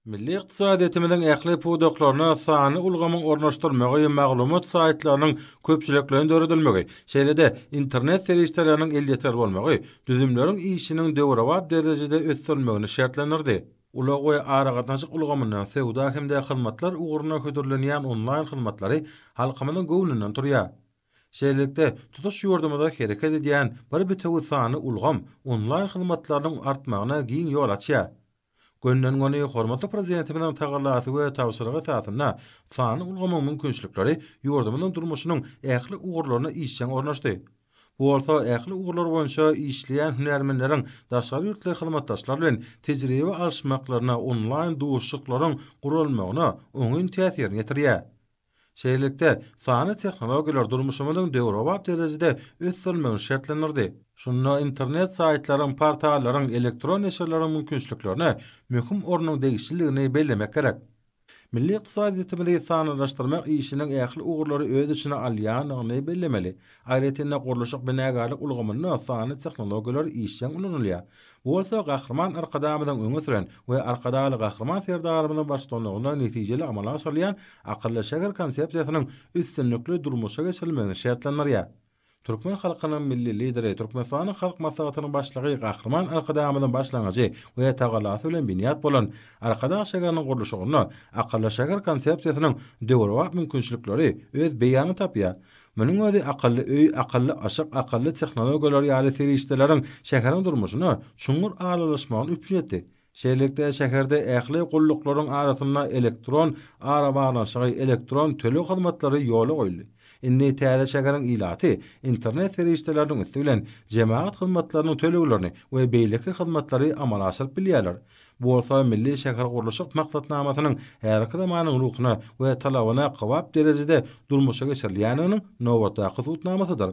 Milli ykdysadyýetimiziň ähli pudaklaryna sanly ulgamyň ornaşdyrylmagy, maglumat saýtlarynyň köpçülikleýin döredilmegi, şeýle-de internet serişdeleriniň elýeterli bolmagy düzümleriň işiniň döwrebap derejede ösdürilmegini şertlendirdi. Ulag we aragatnaşyk ulgamynda söwda hem-de hyzmatlar ugruna hödürlenýän onlaýn hyzmatlary halkymyzyň göwnünden turýar. Şeýlelikde, tutuş ýurdumyzda hereket edýän bir bitewi sanly ulgam onlaýn hyzmatlarynyň artmagyna giň ýol açýar. Gönden-göni hormatly Prezidentimiziň tagallasy we tabşyrygy esasynda sanly ulgamyň mümkinçilikleri ýurdumyzyň durmuşynyň ähli ugurlaryna işjeň ornaşdy. Bu bolsa ähli ugurlar boýunça işleýän hünärmenleriň daşary ýurtly hyzmatdaşlar bilen tejribe alyşmaklaryna onlaýn duşuşyklaryň guralmagyna oňyn täsirini ýetirýär. Şeýlelikde, sanly tehnologiýalar durmuşymyzyň döwrebap derejede ösdürilmegini şertlendirdi. Şunda internet saýtlaryň, portallaryň, elektron neşirleriň mümkinçiliklerine möhüm ornuň degişliligini bellemek gerek. Milli ykdysadyýetimizi sanlylaşdyrmak işiniň ähli ugurlary öz içine alýandygyny bellemeli. Aýratyn-da, gurluşyk-binagärlik ulgamynda sanly tehnologiýalar işjeň ulanylýar. Bu bolsa Gahryman Arkadagymyzyň öňe süren we Arkadagly Gahryman Serdarymyzyň baştutanlygynda netijeli amala aşyrylýan akylly şäher konsepsiýasynyň üstünlikli durmuşa geçirilmegini şertlendirýär. Türkmen halkynyň Milli Lideri, Türkmenistanyň Halk Maslahatynyň Başlygy Gahryman Arkadagymyzyň başlangyjy we tagallasy bilen binýat bolan Arkadag şäheriniň gurluşygynda akylly şäher konsepsiýasynyň döwrebap mümkinçilikleri öz beýanyny tapýar. Munuň özi akylly öý, akylly yşyk, akylly tehnologiýalar ýaly serişdeleriň şäheriň durmuşyna çuňňur aralaşmagyny üpjün etdi. Şeýlelikde, şäherde ähli gulluklaryň arasynda elektron arabaglanyşygy, elektron töleg hyzmatlary ýola goýuldy. Indi täze şäheriň ilaty internet serişdeleriniň üsti bilen jemagat hyzmatlarynyň töleglerini we beýleki hyzmatlary amala aşyryp bilýärler. Bu bolsa milli şähergurluşyk maksatnamasynyň häzirki zamanyň ruhuna we talabyna kybap derejede durmuşa geçirilýändiginiň nobatdaky subutnamasydyr.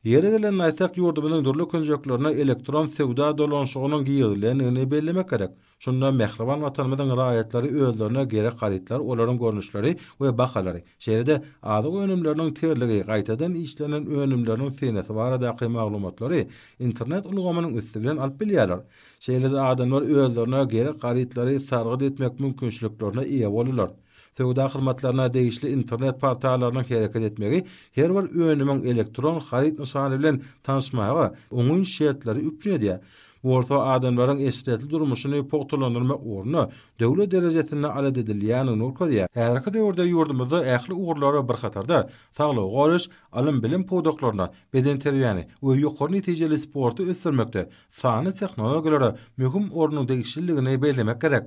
Ýeri gelende aýtsak, ýurdumyzyň dürli künjeklerine elektron söwda dolanyşygynyň girizilendigini bellemek gerek. Şunda mähriban Watanymyzyň raýatlary özlerine gerek harytlar, olaryň görnüşleri we bahalary, şeýle-de azyk önümleriniň terligi, gaýtadan işlenen önümleriniň senesi baradaky maglumatlary internet ulgamynyň üsti bilen alyp bilýärler. Şeýle-de adamlar özlerine gerek harytlary sargyt etmek mümkinçiliklerine eýe boldular. Söwda hyzmatlaryna degişli internet portallarynyň hereket etmegi her bir önümiň elektron haryt nyşany bilen tanyşmaga oňyn şertleri üpjün edýär. Bu bolsa adamlaryň eşretli durmuşyny pugtalandyrmak ugrunda döwlet derejesinde alada edilýändigini görkezýär. Häzirki döwürde ýurdumyzda ähli ugurlara bir hatarda saglygy goraýyş, ylym-bilim pudaklaryna, bedenterbiýäni we ýokary netijeli sporty ösdürmekde sanly tehnologiýalara möhüm ornuň degişliligini bellemek gerek.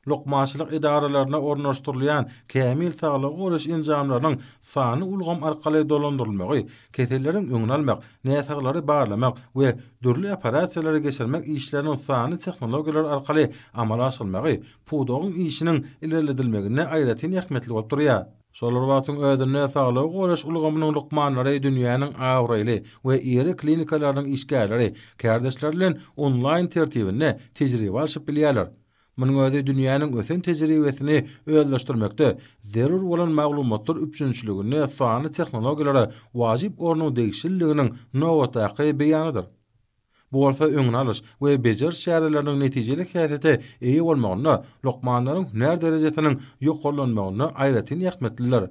Lukmançylyk edaralaryna ornaşdyrylýan kämil saglygy goraýyş enjamlarynyň sanly ulgam arkaly dolandyrylmagy keselleriň öňüni almak, näsaglary barlamak we dürli operasiýalary geçirmek işleriniň sanly tehnologiýalar arkaly amala aşyrylmagy pudagyň işiniň ilerledilmeginde aýratyn ähmiýetli bolup durýar. Şol bir wagtyň özünde saglygy goraýyş ulgamynyň lukmanlary dünýäniň abraýly we iri klinikalarynyň işgärleri, kärdeşleri bilen onlaýn tertibinde tejribe alşyp bilýärler. Munuň özi dünýäniň ösen tejribesini özleşdirmekde zerur bolan maglumatlar üpjünçiliginde sanly tehnologiýalara wajyp ornuň degişliliginiň nobatdaky beýanydyr. Bu bolsa öňüni alyş we bejeriş çäreleriniň netijeli häsiýete eýe bolmagynda lukmanlaryň hünär derejesiniň ýokarlanmagynda aýratyn ähmiýetlidir.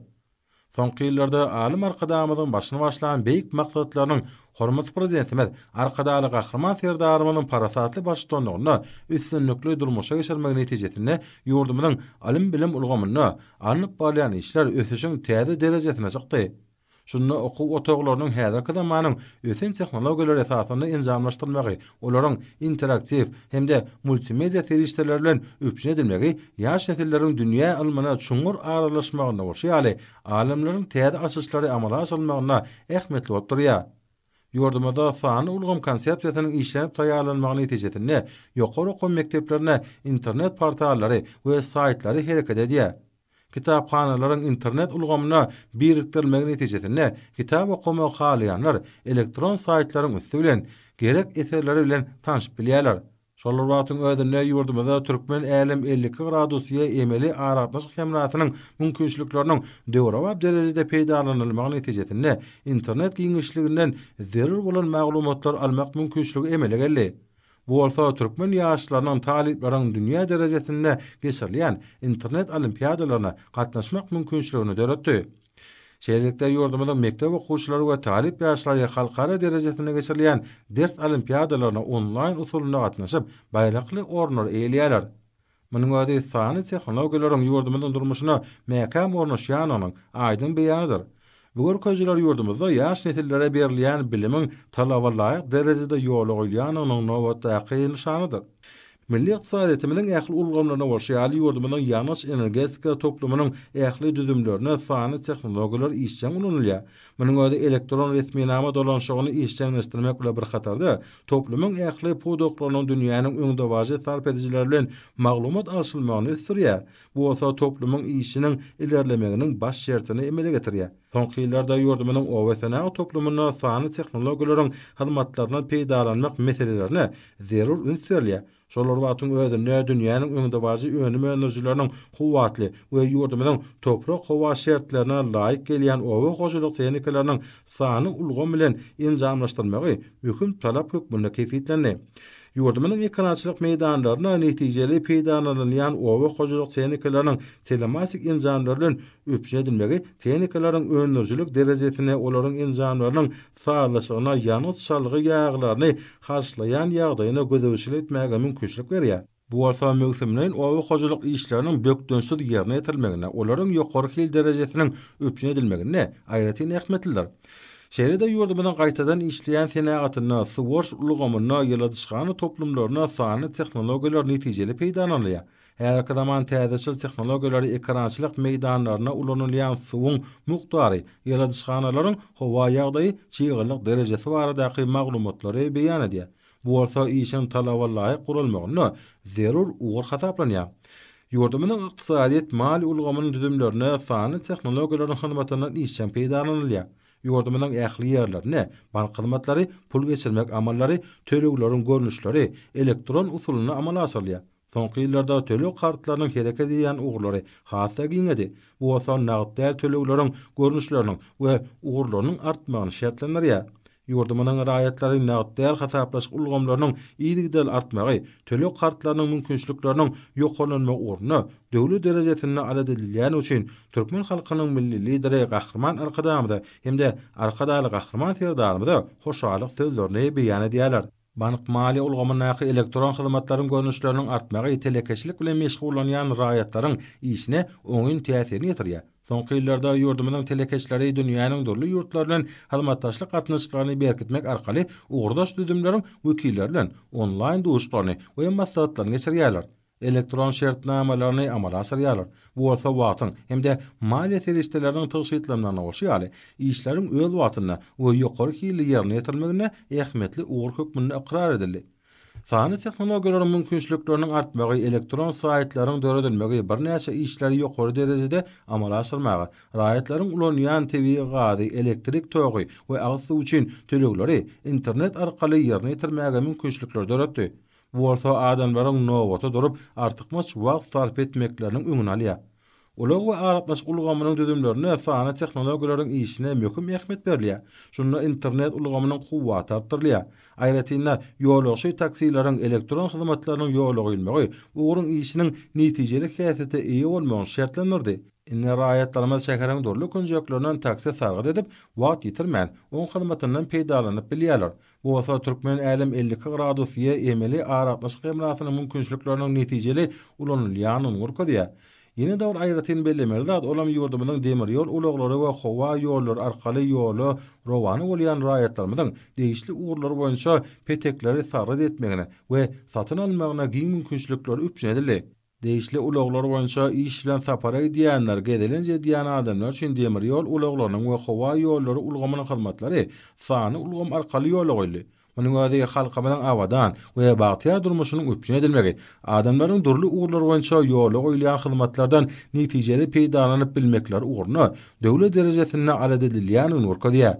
Soňky ýyllarda alym Arkadagymyzyň başyny başlan beýik maksatlarynyň hormatly Prezidentimiz Arkadagly Gahryman Serdarymyzyň parasatly baştutanlygynda üstünlikli durmuşa geçirmegi netijesinde ýurdumyzyň ylym-bilim ulgamynda alnyp barylýan işler ösüşiň täze derejesine çykdy. Şunda okuw otaglarynyň häzirki zamanyň ösen tehnologiýalary esasynda enjamlaşdyrylmagy, olaryň interaktiw hem-de multimedia serişdeleri bilen üpjün edilmegi ýaş nesilleriň dünýä ylmyna çuňňur aralaşmagynda bolşy ýaly, alymlaryň täze açyşlary amala aşyrylmagynda ähmiýetli bolup durýar. Ýurdumyzda sanly ulgam konsepsiýasynyň işlenip taýýarlanmagy netijesinde ýokary okuw mekdeplerinde internet portallary we saýtlary hereket edýär. Kitaphanalaryň internet ulgamyna birikdirilmegi netijesinde kitap okamagy halaýanlar elektron saýtlaryň üsti bilen gerek eserleri bilen tanşyp bilýärler. Şol bir wagtyň özünde ýurdumyzda Türkmen älem 52 gradus Y emeli aragatnaşyk hemrasynyň mümkinçilikleriniň döwrebap derejede peýdalanylmagy netijesinde internet giňişliginden zerur bolan maglumatlary almak mümkinçiligi emele geldi. Bu bolsa türkmen ýaşlarynyň, talyplaryň dünýä derejesinde geçirilýän internet olimpiadalaryna gatnaşmak mümkinçiligini döretdi. Şeýlelikde, ýurdumyzyň mekdep okuwçylary we talyp ýaşlary halkara derejesinde geçirilýän ders olimpiadalaryna onlaýn usulynda gatnaşyp, baýrakly orunlary eýeleýärler. Munuň özi sanly tehnologiýalaryň ýurdumyzyň durmuşyna mäkäm ornaşýandygynyň aýdyň beýanydyr. Bu görkezijiler ýurdumyzda ýaş nesillere berilýän bilimiň talaba laýyk derejede ýola goýulýandygynyň nobatdaky nyşanydyr. Milli ykdysadyýetimiziň ähli ulgamlarynda bolşy ýaly, ýurdumyzyň ýangyç-energetika toplumynyň ähli düzümlerinde sanly tehnologiýalar işjeň ulanylýar. Munuň özi elektron resminama dolanyşygyny işjeňleşdirmek bilen bir hatarda, toplumyň ähli pudaklarynyň dünýäniň öňdebaryjy sarp edijileri bilen maglumat alşylmagyny ösdürýär. Bu bolsa toplumyň işiniň ilerlemeginiň baş şertini emele getirýär. Soňky ýyllarda ýurdumyzyň oba senagat toplumynda sanly tehnologiýalaryň hyzmatlaryndan peýdalanmak meselelerine zerur üns berilýär. Şol bir wagtyň özünde dünýäniň öňdebaryjy önüm öndürijileriniň kuwwatly we ýurdumyzyň toprak-howa şertlerine laýyk gelýän oba hojalyk tehnikalarynyň sanly ulgam bilen enjamlaşdyrmagy möhüm talap hökmünde kesgitlendi. Ýurdumyzyň ekerançylyk meýdanlarynda netijeli peýdalanylýan oba hojalyk tehnikalarynyň telematik enjamlary bilen üpjün edilmegi tehnikalaryň öndürijilik derejesine olaryň enjamlarynyň sazlaşygyna ýangyç çalgy ýaglaryny harçlaýan ýagdaýyna gözegçilik etmäge mümkinçilik berýär. Bu bolsa möwsümleýin oba hojalyk işleriniň bökdençsiz ýerine ýetirilmeginde, olaryň ýokary hil derejesiniň üpjün edilmeginde aýratyn ähmiýetlidir. Şeýle-de ýurdumyzyň gaýtadan işleýän senagatynda, suwaryş ulgamynda, ýyladyşhana toplumlarynda sanly tehnologiýalar netijeli peýdalanylýar. Häzirki zaman täzeçil tehnologiýalary ekerançylyk meýdanlarynda ulanylýan suwuň mukdary, ýyladyşhanalaryň howa ýagdaýy, çyglylyk derejesi baradaky maglumatlary beýan edýär. Bu bolsa işiň talaba laýyk guralmagynda zerur ugur hasaplanýar. Ýurdumyzyň ykdysadyýet, maliýe ulgamynyň düzümlerinde sanly tehnologiýalaryň hyzmatyndan işjeň peýdalanylýar. Ýurdumyzyň ähli ýerlerinde bank hyzmatlary, pul geçirmek amallary, tölegleriň görnüşleri elektron usulynda amala aşyrylýar. Soňky ýyllarda töleg kartlarynyň hereket edýän ugurlary has-da giňedi. Bu bolsa nagt däl tölegleriň görnüşleriniň we ugurlarynyň artmagyny şertlendirýär. Ýurdumyzyň raýatlary nagt däl hasaplaşyk ulgamlarynyň yzygiderli artmagy, töleg kartlarynyň mümkinçilikleriniň ýokarlanmagy ugrunda döwlet derejesinde alada edilýäni üçin türkmen halkynyň Milli Lideri Gahryman Arkadagymyza hem-de Arkadagly Gahryman Serdarymyza hoşallyk sözlerini beýan edýärler. Bank-maliýe ulgamyndaky elektron hyzmatlaryň görnüşleriniň artmagy telekeçilik bilen meşgullanýan raýatlaryň işine oňyn täsirini ýetirýär. Soňky ýyllarda ýurdumyzyň telekeçileri dünýäniň dürli ýurtlary bilen hyzmatdaşlyk gatnaşyklaryny berkitmek arkaly ugurdaş düzümleriň wekilleri bilen onlaýn duşuşyklaryny we maslahatlaryny geçirýärler. Elektron şertnamalaryny amala aşyrýarlar. Bu bolsa wagtyň hem-de maliýe serişdeleriniň tygşytlanmagyna bolşy ýaly, işleriň öz wagtynda we ýokary hilli ýerine ýetirilmeginde ähmiýetli ugur hökmünde ykrar edildi. Sanly tehnologiýalaryň mümkinçilikleriniň artmagy, elektron saýtlaryň döredilmegi birnäçe işleri ýokary derejede amala aşyrmaga, raýatlaryň ulanýan tebigy gazy, elektrik togy we agyz suwy üçin tölegleri internet arkaly ýerine ýetirmäge mümkinçilikleri döretdi. Bu bolsa adamlaryň nobata durup, artykmaç wagt sarp etmekleriniň öňüni alýar. Ulag we aragatnaşyk ulgamynyň düzümlerinde sanly tehnologiýalaryň işine möhüm ähmiýet berilýär. Şunda internet ulgamynyň kuwwaty artdyrylýar. Aýratyn-da, ýolagçy taksileriň elektron hyzmatlarynyň ýola goýulmagy ugruň işiniň netijeli häsiýete eýe bolmagyny şertlendirdi. Indi raýatlarymyz şäheriň dürli künjeklerinden taksi sargyt edip, wagt ýitirmän, oň hyzmatyndan peýdalanyp bilýärler. Bu bolsa Türkmen Älem 52 gradus Y emeli aragatnaşyk hemrasynyň mümkinçilikleriniň netijeli ulanylýandygyny görkezýär. Ýene-de bir aýratyn bellemeli zat, olam ýurdumyzyň demir ýol ulaglary we howa ýollary arkaly ýola rowana bolýan raýatlarymyzyň degişli ugurlar boýunça petekleri sargyt etmegine we satyn almagyna giň mümkinçilikler üpjün edildi. Degişli ulaglar boýunça iş bilen sapara gidýänler, gezelenç edýän adamlar üçin demir ýol ulaglarynyň we howa ýollary ulgamynyň hyzmatlary sanly ulgam arkaly ýola goýuldy. Munuň özi halkymyzyň abadan we bagtyýar durmuşynyň üpjün edilmegi, adamlaryň dürli ugurlar boýunça ýola goýulýan hyzmatlardan netijeli peýdalanyp bilmekleri ugrunda döwlet derejesinde alada edilýändigini görkezýär.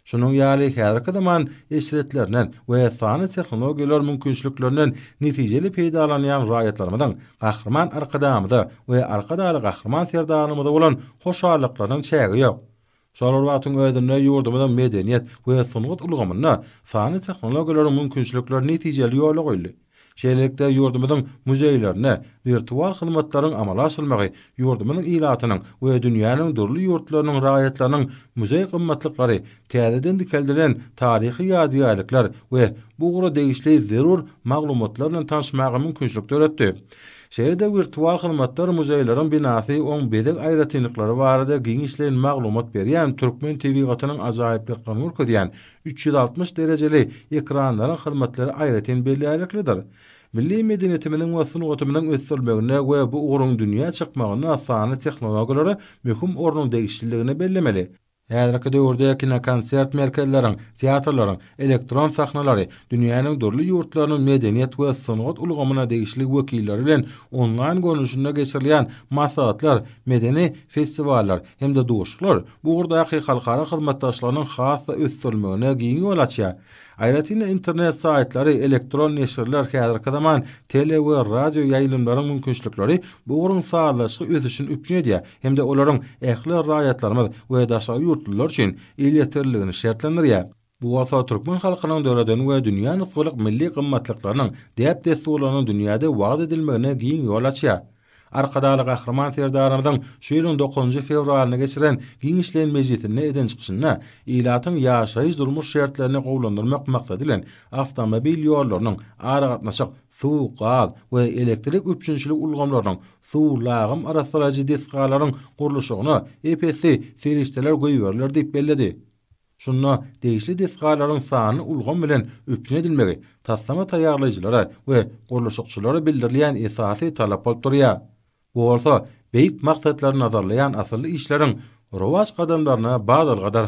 Şunuň ýaly häzirki zaman eşretlerinden we sanly tehnologiýalar mümkinçiliklerinden netijeli peýdalanýan raýatlarymyzyň Gahryman Arkadagymyza we Arkadagly Gahryman Serdarymyza bolan hoşallyklarynyň çägi ýok. Şol bir wagtyň özünde ýurdumyzyň medeniýet we sungat ulgamynda sanly tehnologiýalaryň mümkinçilikleri netijeli ýola goýuldy. Şeýlelikde, ýurdumyzyň muzeýlerinde wirtual hyzmatlaryň amala aşyrylmagy ýurdumyzyň ilatynyň we dünýäniň dürli ýurtlarynyň raýatlarynyň muzeý gymmatlyklary, täzeden dikeldilen taryhy ýadygärlikler we bu ugra degişli zerur maglumatlar bilen tanyşmaga mümkinçilik döretdi. Şeýle-de wirtual hyzmatlar muzeýleriň binasy, oň bezeg aýratynlyklary barada giňişleýin maglumat berýän türkmen tebigatynyň ajaýyplyklaryny görkezýän 360 derejeli ekranlaryň hyzmatlary aýratyn bellärliklidir. Milli medeniýetimiziň we sungatymyzyň ösdürilmeginde we bu ugruň dünýä çykmagynda sanly tehnologiýalara möhüm ornuň degişliligini bellemeli. Häzirki döwürde kinokonsert merkezleriň, teatrlaryň elektron sahnalary dünýäniň dürli ýurtlarynyň medeniýet we sungat ulgamyna degişli wekilleri bilen onlaýn görnüşinde geçirilýän maslahatlar, medeni festiwallar hem-de duşuşyklar bu ugurdaky halkara hyzmatdaşlygynyň has-da ösdürilmegine giň ýol açýar. Aýratyn-da internet saýtlary, elektron neşirler, häzirki zaman tele we radio ýaýlymlaryň mümkinçilikleri bu ugruň sazlaşykly ösüşini üpjün edýär hem-de olaryň ähli raýatlarymyz we daşary ýurtlular üçin elýeterliligini şertlendirýär. Bu bolsa türkmen halkynyň döreden we dünýä nusgalyk milli gymmatlyklarynyň, däp-dessurlarynyň dünýäde wagyz edilmegine giň ýol açýar. Arkadagly Gahryman Serdarymyzyň şu ýylyň dokuzynjy fewralynda geçiren giňişleýin mejlisinde eden çykyşynda ilatyň ýaşaýyş-durmuş şertlerini gowulandyrmak maksady bilen, awtomobil ýollarynyň, aragatnaşyk, suw, gaz we elektrik üpjünçilik ulgamlarynyň, suw, lagym arassalaýjy desgalaryň gurluşygyna ep-esli serişdeler goýberiler diýip belledi. Şunda degişli desgalaryň sanly ulgam bilen üpjün edilmegi taslama taýýarlaýjylara we gurluşykçylara bildirilýän esasy talap bolup durýar. Bu bolsa beýik maksatlary nazarlaýan asylly işleriň rowaç gadamlaryna badalgadyr.